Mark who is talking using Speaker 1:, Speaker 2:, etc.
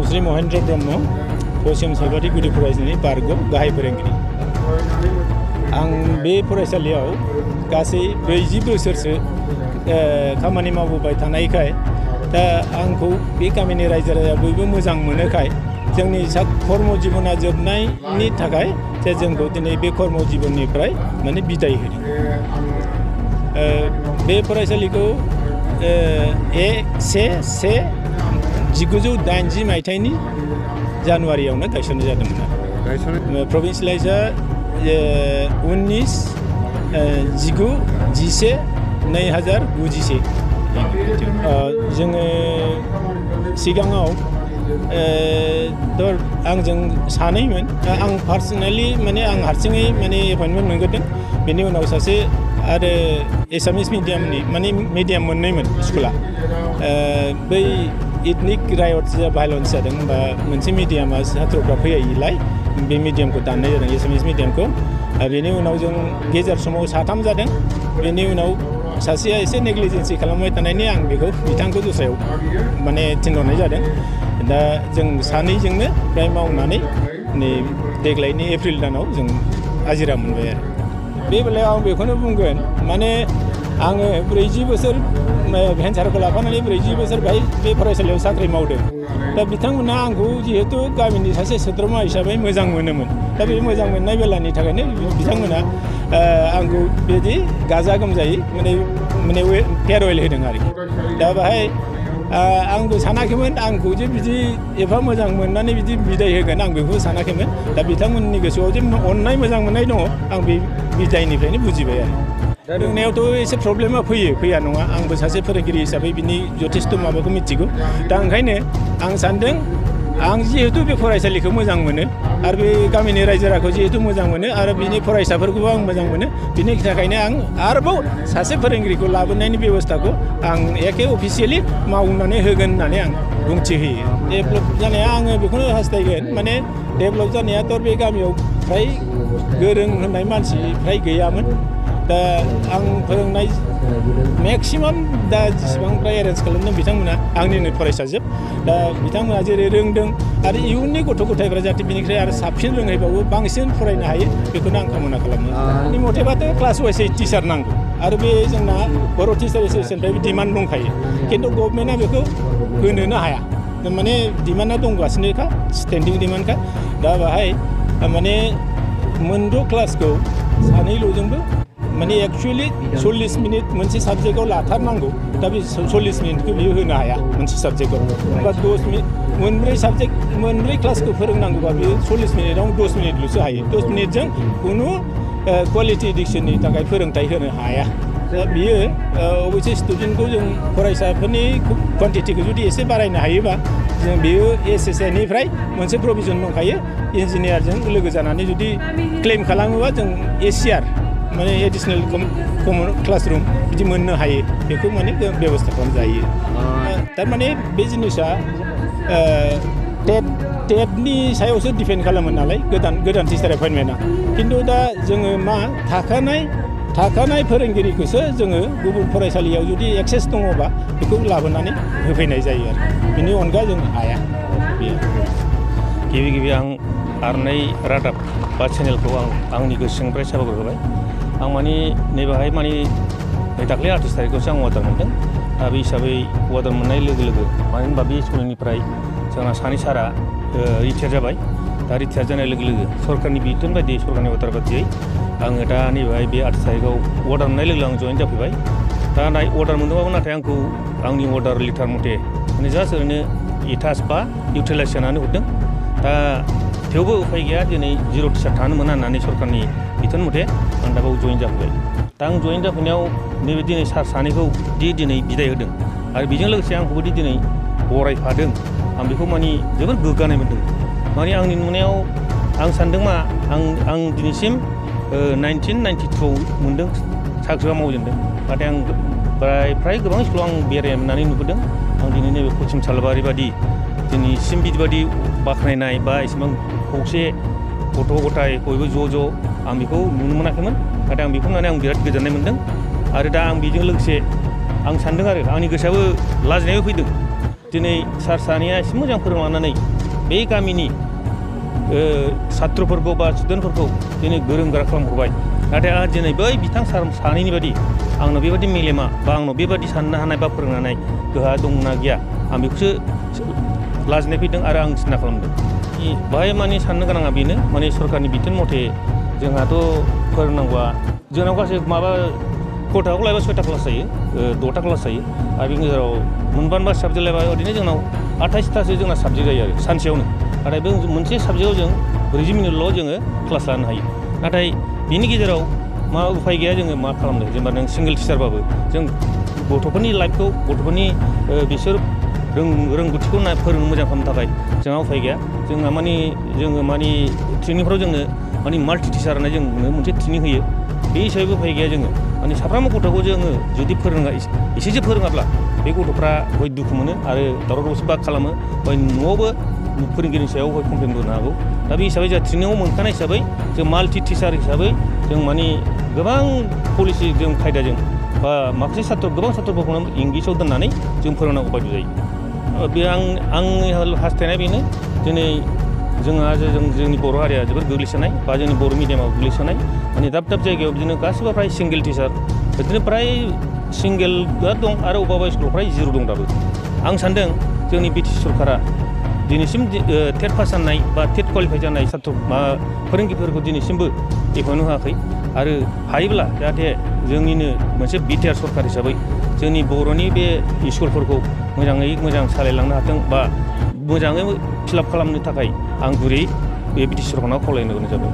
Speaker 1: Sri Mohendra Brahma, Pachim Salbari Gudi Faraisaliनि बारग' गाहाय फोरोंगिरि आं बे फरायसालियाव गासै 40 बोसोरसो खामानि मावबोबाय थानायखाय दा आंखौ बे गामिनि रायजो राजा बयबो मोजां मोनोखाय जोंनि कर्म जीवना जोबनायनि थाखाय जे जोंखौ दिनै बे कर्म जीवननिफ्राय माने बिदाय होदों बे फरायसालिखौ 1980 मायथाइनि जानुवारियावनो गायसननाय जादोंमोन प्रभिन्सियेलाइजआ 19 2011 जोङो सिगाङाव आंजों सानैमोन आं पार्सनेलि माने आं हारसिङै माने एपइन्टमेन्ट मोनग्रोदों बेनि उनाव सासे आरो एसामिस मिडियामनि माने मिडियाम मोननैमोन स्कुला बै इथनिक रायट भायलेन्स जादों होनबा मोनसे मिडियामा छात्रफ्रा फैयैलाय बे मिडियामखौ दाननाय जादों एसामिस मिडियामखौ बेनि उनाव जों गेजेर समाव साथाम जादों बेनि उनाव सासेया एसे नेग्लिजेन्सि खालामबाय थानायनि आं बेखौ बिथांखौ दस्रायाव माने थिनहरनाय जादों दा जों सानैजोंनो फ्राय मावनानै नै देग्लायनि एप्रिल दानाव जों हाजिरा मोनबाय आरो बे बेलायाव आं बेखौनो बुंगोन माने आङो 40 बोसोर भेन्सारखौ लाफानानै 40 बोसोर बेहाय बे फरायसालियाव साख्रि मावदों दा बिथांमोनहा आंखौ जिहेतु गामिनि सासे सोद्रोमा हिसाबै मोजां मोनोमोन दा बे मोजां मोननाय बेलानि थाखायनो बिथांमोना आंखौ बिदि गाजा गोमजायै माने फेयारवेल होदों आरोखि दा बेहाय आंबो सानाखैमोन आंखौ जे बिदि एफा मोजां मोननानै बिदि बिदाय होगोन आं बेखौ सानाखैमोन दा बिथांमोननि गोसोआव जे अननाय मोजां मोननाय दङ आं बे बिदायनिफ्रायनो बुजिबाय आरो दा रोंनायावथ' एसे प्रब्लेमा फैया नङा आंबो सासे फोरोंगिरि हिसाबै बिनि जथेस्थ' माबाखौ मिथिगौ दा ओंखायनो आं सानदों आं जिहेतु बे फरायसालिखौ मोजां मोनो आरो बे गामिनि रायजो राजाखौ जिहेतु मोजां मोनो आरो बिनि फरायसाफोरखौबो आं मोजां मोनो बिनि थाखायनो आं आरोबाव सासे फोरोंगिरिखौ लाबोनायनि बेबस्थाखौ आं एखे अफिसियेलि मावनानै होगोन होननानै आं बुंथि होयो डेभेलप जानाया आङो बेखौनो हास्थायगोन माने डेभेलप जानायाथ' बे गामियाव फ्राय गोरों होननाय मानसि फ्राय गैयामोन दा आं फोरोंनाय मेक्सिमाम दा जेसेबां फ्राय एरेन्ज खालामदों बिथांमोना आंनिनो फरायसाजोब दा बिथांमोना जेरै रोंदों आरो इयुननि गथ' गथायफ्रा जाहाथे बिनिफ्राय आरो साबसिन रोङैबावो बांसिन फरायनो हायो बेखौनो आं कामना खालामो आंनि मथेबाथ' क्लास वाइसै टिचार नांगौ आरो बे जोंना बर' टिचार एस'सियेसननिफ्राय डिमान्ड दंखायो खिन्थु गभर्नमेन्टआ बेखौ होनोनो हाया माने डिमान्डआ दंगासिनोखा स्टेन्डिं डिमान्डखा दा बाहाय माने मोनद' क्लासखौ सानैल'जोंबो माने एक्चुअली 40 मिनिट मोनसे साबजेक्टआव लाथारनांगौ दा बे 40 मिनिटखौ बियो होनो हाया मोनसे साबजेक्टआव होमबा 10 मिनिट मोनब्रै क्लासखौ फोरोंनांगौबा बियो 40 मिनिटआव 10 मिनिटल'सो हायो 10 मिनिटजों खुनु क्वालिटि एडिक्सननि थाखाय फोरोंथाय होनो हाया दा बियो अबयसे स्टुडेन्टखौ जों फरायसाफोरनि क्वान्टिटिखौ जुदि एसे बारायनो हायोबा जों बेयो एसएसएनिफ्राय मोनसे प्रभिजन दंखायो इन्जिनियारजों लोगो जानानै जुदि क्लेम खालामोबा जों एसिआर माने एडिसनेल कमन क्लासरुम बिदि मोननो हायो बेखौ माने बेबस्था खालामजायो थारमाने बे जिनिसा टेटनि सायावसो डिपेन्ड खालामो नालाय गोदान टिचार एपइन्टमेन्टआ खिन्थु दा जोङो मा थाखानाय फोरोंगिरिखौसो जोङो गुबुन फरायसालियाव जुदि एक्सेस दङबा बेखौ लाबोनानै होफैनाय जायो आरो बिनि अनगा जों हाया बेयो
Speaker 2: गिबि आं आरनाय रादाब बा चेनेलखौ आंनि गोसोनिफ्राय साबायखर होबाय आं माने नैबेहाय माने दाख्लै 28 थारिखआवसो आं अर्डार मोन्दों दा बे हिसाबै अर्डार मोननाय लोगो मानो होनबा बे स्कुलनिफ्राय जोंना सानै सारा रिटायार जाबाय दा रिटायार जानाय लोगो सरकारनि बिथोन बायदियै सरकारनि अर्डार बायदियै आङो दा नैबेहाय बे 28 थारिखआव अर्डार मोननाय लोगो आं जइन जाफैबाय दा अर्डार मोनदोंबाबो नाथाय आंखौ आंनि अर्डार लेटार मथे माने जास्ट ओरैनो एटाच बा इउटिलाइज जानानै हरदों दा थेवबो उफाय गैया दिनै 0 टिचार थानो मोना होननानै सरकारनि बिथोन मथे आं दा बाव जइन जाफैबाय दा आं जइन जाफैनायाव नैबे दिनै सार सानैखौ दिनै बिदाय होदों आरो बेजों लोगोसे आंखौबो दिनै बरायफादों आं बेखौ माने जोबोद गोग्गानाय मोन्दों माने आंनि नुनायाव आं सानदों मा आं दिनैसिम 1992 मोन्दों साख्रिआ मावजेनदों नाथाय आं फ्राय गोबां स्कुलाव आं बेरायनानै नुबोदों आं दिनै नैबे पश्चिम सालबारि बादि दिनैसिम बिदिबादि बाख्नायनाय बा एसेबां खौसे गथ' गथाय बयबो ज' आं बेखौ नुनो मोनाखैमोन नाथाय आं बेखौ नुनानै आं बिराद गोजोननाय मोन्दों आरो दा आं बेजों लोगोसे आं सानदों आरो आंनि गोसोआबो लाजिनायबो फैदों दिनै सार सानैया एसे मोजां फोरोंलांनानै बे गामिनि सात्रफोरखौ बा स्टुडेन्टफोरखौ दिनै गोरों गोरा खालामहरबाय नाथाय आंहा दिनै बै बिथां सानैनि बादि आंनाव बेबादि मेलेमा बा आंनाव बेबादि साननो हानाय बा फोरोंनाय गोहा दंना गैया आं बेखौसो लाजिनाय फैदों आरो आं सिन्था खालामदों बाहाय माने साननो गोनाङा बेनो माने सरकारनि बिथोन मथे जोंहाथ' फोरोंनांगौआ जोंनाव गासै माबा खथाखौ लायोबा 6टा क्लास जायो 6टा क्लास जायो आरो बेनि गेजेराव मोनबा साबजेक्ट लायोबा ओरैनो जोंनाव 28टासो जोंना साबजेक्ट जायो आरो सानसेयावनो नाथाय बे मोनसे साबजेक्टआव जों 40 मिनिटल' जोङो क्लास लानो हायो नाथाय बिनि गेजेराव मा उफाय गैया जोङो मा खालामनो जेनेबा नों सिंगल टिचारबाबो जों गथ'फोरनि लाइफखौ गथ'फोरनि बिसोर रोंगौथिखौ फोरोंनो मोजां खालामनो थाखाय जोंहा उफाय गैया जोङो माने ट्रेनिंफ्राव जोंनो माने माल्टि टिचार होननाय जोंनो मोनसे ट्रेनिं होयो बे हिसाबै उफाय गैया जोङो माने साफ्रोमबो गथ'खौ जोङो जुदि एसेसो फोरोङाब्ला बे गथ'फ्रा हय दुखु मोनो आरो दावराव दावसि बा खालामो हय न'आवबो फोरोंगिरिनि सायाव हय कमप्लेन होनो हागौ दा बे हिसाबै जोंहा ट्रेनिङाव मोनखानाय हिसाबै जों माल्टि टिचार हिसाबै जों माने गोबां पलिसि जों खायदाजों बा माखासे गोबां सात्रफोरखौनो इंलिसाव दोननानै जों फोरोंनांगौ बायदि जायो बे आंनि हास्थायनाया बेनो दिनै जोंनि बर' हारिया जोबोद गोग्लैसोनाय बा जोंनि बर' मिडियामाव गोग्लैसोनाय माने दाब जायगायाव बिदिनो गासिबो फ्राय सिंगेल टिचार बिदिनो फ्राय सिंगेलआ दं आरो अबेबा स्कुलाव फ्राय 0 दं दाबो आं सानदों जोंनि BTC सरकारा दिनैसिम टेट पास जानाय बा टेट क्वालिफाइ जानाय फोरोंगिरिफोरखौ दिनैसिमबो एपइन्ट होआखै आरो हायोब्ला जाहाथे जोंनिनो मोनसे बिटिआर सरकार हिसाबै जोंनि बर'नि बे स्कुलफोरखौ मोजाङै मोजां सालायलांनो हाथों बा मोजाङै फिलाप खालामनो थाखाय आं गुरै बे BTC सरकारनाव खावलायनो गोनां जाबाय।